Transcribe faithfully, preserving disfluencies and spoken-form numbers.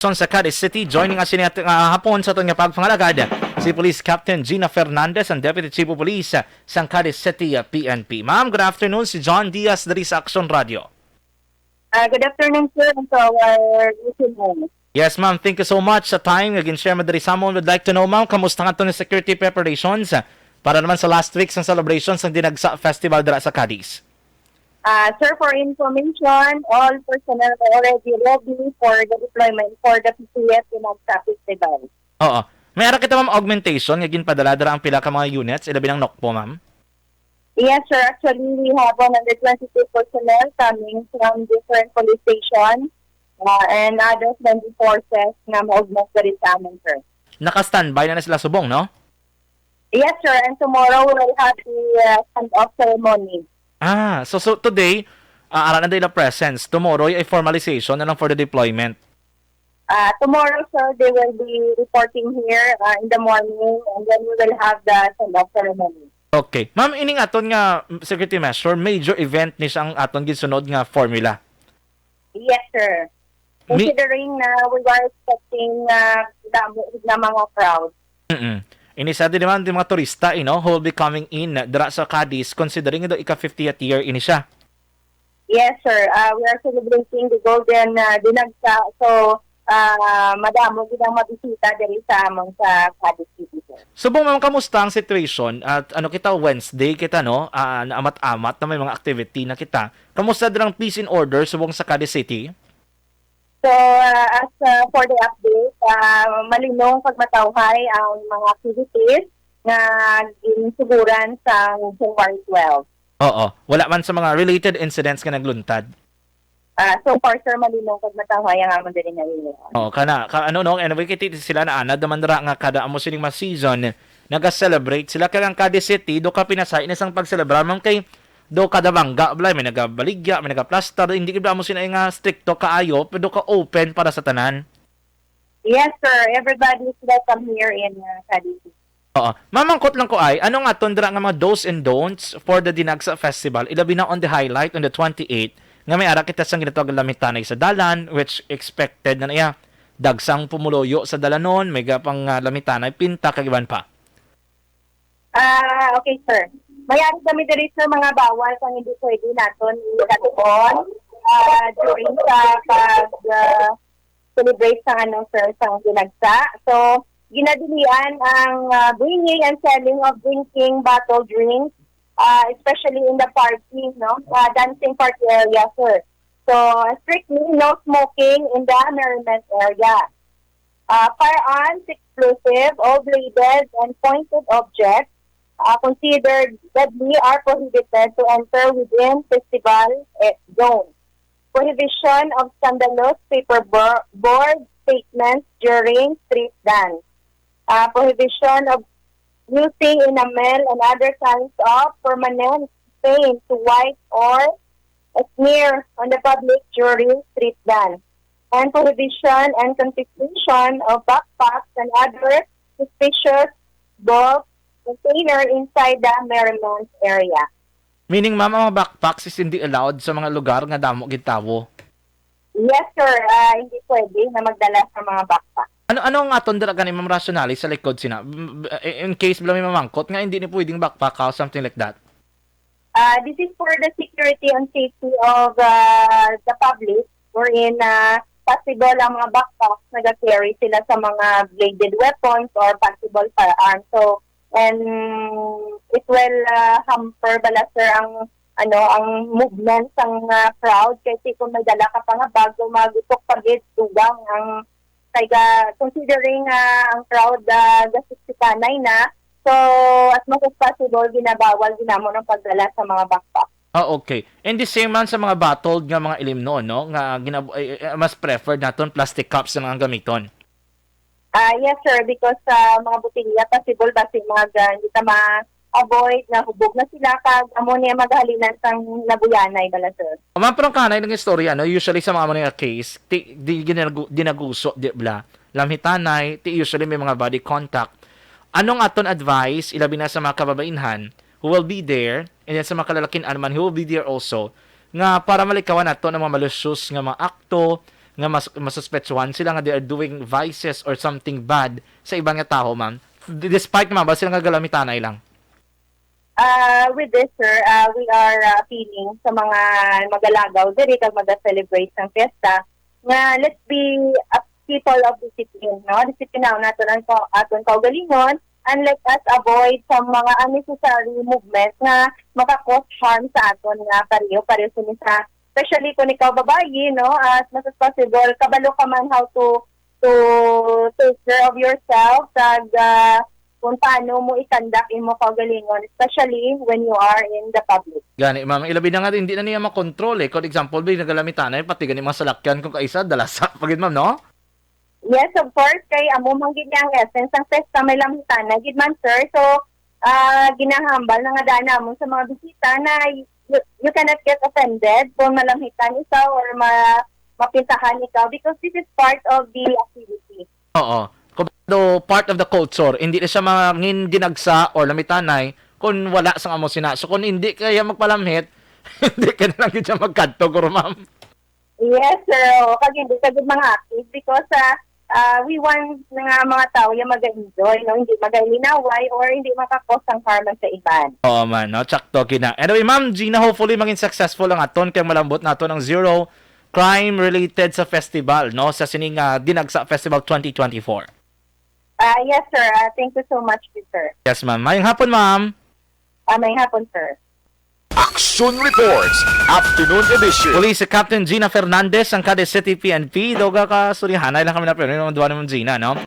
Sa Cadiz City, joining us ini at, ah, hapon sa aton nga pagpangalagad, si Police Captain Gina Fernandez, ang Deputy Chief of Police sang Cadiz City, ah, P N P. Ma'am, good afternoon. Si John Diaz diri sa Aksyon Radio. Ah, good afternoon, sir, and to our listeners. Yes, ma'am. Thank you so much sa time nga gin-share mo diri sa amon. Would like to know, ma'am, kamusta ang aton security preparations, ah, para naman sa last week sang celebrations sang Dinagsa Festival dira sa Cadiz? Ah, sir, for information, all personnel are already ready for the deployment for the fiftieth Dinagsa Festival. Oo. May ara kita, ma'am, augmentation nga ginpadala dira ang pila ka mga units, ilabi ng nokpo, ma'am? Yes, sir. Actually, we have one hundred twenty-two personnel coming from different police station, ah, and other friendly forces nga ma-augment diri sa amon, sir. Naka-standby na na sila subong, no? Yes, sir. And tomorrow we will have the, uh, send-off ceremony. Ah, so, so today, ah, ara na dila presence. Tomorrow ay formalization na lang for the deployment. Ah, tomorrow, sir, they will be reporting here, ah, in the morning, and then we will have the send-off ceremony. Okay. Ma'am, ining aton nga security measure, major event ni siya ang aton ginsunod nga formula. Yes, sir. Mi- Considering na we are expecting, ah, damo na mga crowd. Mm-mm. Ini sa din naman, di mga turista, you know, who will be coming in dira sa Cadiz, considering daw ika fiftieth year ini siya. Yes, sir. Ah, we are celebrating the golden, ah, Dinagsa. So, ah, madamo gid ang mabisita diri sa amon sa Cadiz City, sir. Subong, ma'am, kamusta ang situation? At ano kita, Wednesday kita, no? Ah, naamat-amat na may mga activity na kita. Kamusta din ang peace and order subong sa Cadiz City? So, ah, as, ah, for the update, ah, malinong kag matawhay ang mga activities nga ginsuguran sa January twelve. Oo. Wala man sa mga related incidents nga nagluntad? Ah, so far, sir, malinong kag matawhay ang amon diri nga area. Oo, kana, ka, ano, no? Anyway, kay ti-, sila naanad naman dira nga kada amo sining mga season, naga-celebrate sila. Kaya ang Cadiz City, do ka pinasay na sang pagselebrar, ma'am, kay do kada bangga, balay, may nagabaligya, may nagaplastar, hindi gid amo sila nga stricto kaayo, pero ka open para sa tanan. Yes, sir. Everybody is welcome here in, uh, Cadiz City. Oo. Mamangkot lang ko ay, ano nga aton dira nga mga do's and don'ts for the Dinagsa Festival? Ilabi na on the highlight on the twenty-eighth, nga may ara kita sang ginatawag nga lamitanay sa dalan, which expected na niya. Dagsang pumuluyo sa dalanon, may gapang, ah, lamitanay, pinta, kag iban pa. Ah, okay, sir. May ari kami diri, sir, mga bawal kang hindi pwede naton i-, ah, during sa pag, ah, celebrate sa, ano, sir, sa Dinagsa. So, ginadilian ang, ah, bringing and selling of drinking bottle drinks, ah, especially in the party, no? Ah, dancing party area, sir. So, strictly no smoking in the merriment area. Ah, firearms, explosive, all bladed and pointed objects, ah, considered deadly are prohibited to enter within festival, eh, zone. Prohibition of scandalous paper bo-, board statements during street dance. Ah, prohibition of using enamel and other kinds of permanent paint to wipe or smear on the public during street dance. And prohibition and confiscation of backpacks and other suspicious bulk container inside the merriment area. Meaning, ma'am, ang mga backpacks is hindi allowed sa mga lugar nga damo gid tawo? Yes, sir. Ah, hindi pwede na magdala sa mga backpack. Ano, ano ang aton dira gani, ma'am, rationale sa likod sina? M-, m-, in case bala may mamangkot nga hindi ni pwedeng backpack ka or something like that? Ah, this is for the security and safety of, ah, the public, wherein, ah, possible ang mga backpacks, nag-carry sila sa mga bladed weapons or possible firearms. So, and it will, ah, hamper bala, sir, ang, ano, ang movement sang, ah, crowd. Kay si kung may dala ka pa nga bag, kung magutok pa gid, dugang ang, kay ga-, considering, ah, ang crowd, ah, gasiksikanay na, so, as much as possible, ginabawal ginamo ang pagdala sa mga backpack. Ah, okay. And the same man sa mga bottled nga mga ilimnon, no? Nga ginab-, eh, eh, mas preferred naton plastic cups na lang ang gamiton. Ah, yes, sir, because sa mga botelya, possible ba si mga ga-, hindi ta ma-avoid na hubog na sila, kag amo niya maghalinan sang nabuyanay bala, sir. Ma'am, pero ang kanay ng istorya, no? Usually sa mga, mga case, ti-, di ginagu-, dinaguso, di bala? Lamhitanay, ti usually may mga body contact. Anong aton advice, ilabi na sa mga kababainhan who will be there, and then sa mga kalalakin-an man who will be there also, nga para malikawan nato ang mga malicious nga mga akto, nga mas masuspetsuhan sila nga they are doing vices or something bad sa iban nga tawo, ma'am. D- despite naman ba sila nga galamitanay lang? Uh, with this, sir, uh, we are uh, appealing sa mga magalagaw diri kag maga-celebrate sang fiesta nga let's be a people of discipline, no? Disiplinaw naton ang ka- aton kaugalingon and let us avoid sa mga unnecessary movement nga maka-cause harm sa aton nga pareho, pareho sini sa, especially kung ikaw babayi, no? As much as possible, kabalo ka man how to to take care of yourself, kag uh, kung paano mo i-conduct imo kaugalingon, especially when you are in the public. Gani, ma'am, ilabi na nga hindi na niya makontrol eh. Kung example, ba, nagalamitanay, pati gani mga salakyan kung kaisa, dalasa pa gid, ma'am, no? Yes, of course, kay amo man gid ang essence ang fiesta, may lamhitan na gid man, sir. So, ah ginahambal na nga daan namon sa mga bisita na you, you cannot get offended kung malamhitan ikaw or ma mapintahan ikaw because this is part of the activity. Oo. Kumbaga, part of the culture, hindi na siya mangin dinagsa or lamitanay kung wala sang amo sina. So kung hindi kaya magpalamhit, hindi ka na lang gid siya magkadto, guro, ma'am. Yes, sir. Oo, kag hindi ka gid mga active because uh, uh, we want nga mga tao yung mag-enjoy, no? Hindi mag-inaway or hindi makakos ang harm sa iban. Oo man, no? Tsakto gina. Anyway, Ma'am Gina, hopefully maging successful ang aton kay malambot nato ng zero crime related sa festival, no? Sa sining uh, Dinagsa Festival twenty twenty-four. Ah, yes, sir. Ah, thank you so much, sir. Yes, ma'am. Mayong hapon, ma'am. Ah, mayong hapon, sir. Action Reports, Afternoon Edition. Police Captain Gina Fernandez, ang Cadiz City P N P. Doga ka, surihanay lang kami na pero yung duwa naman Gina, no?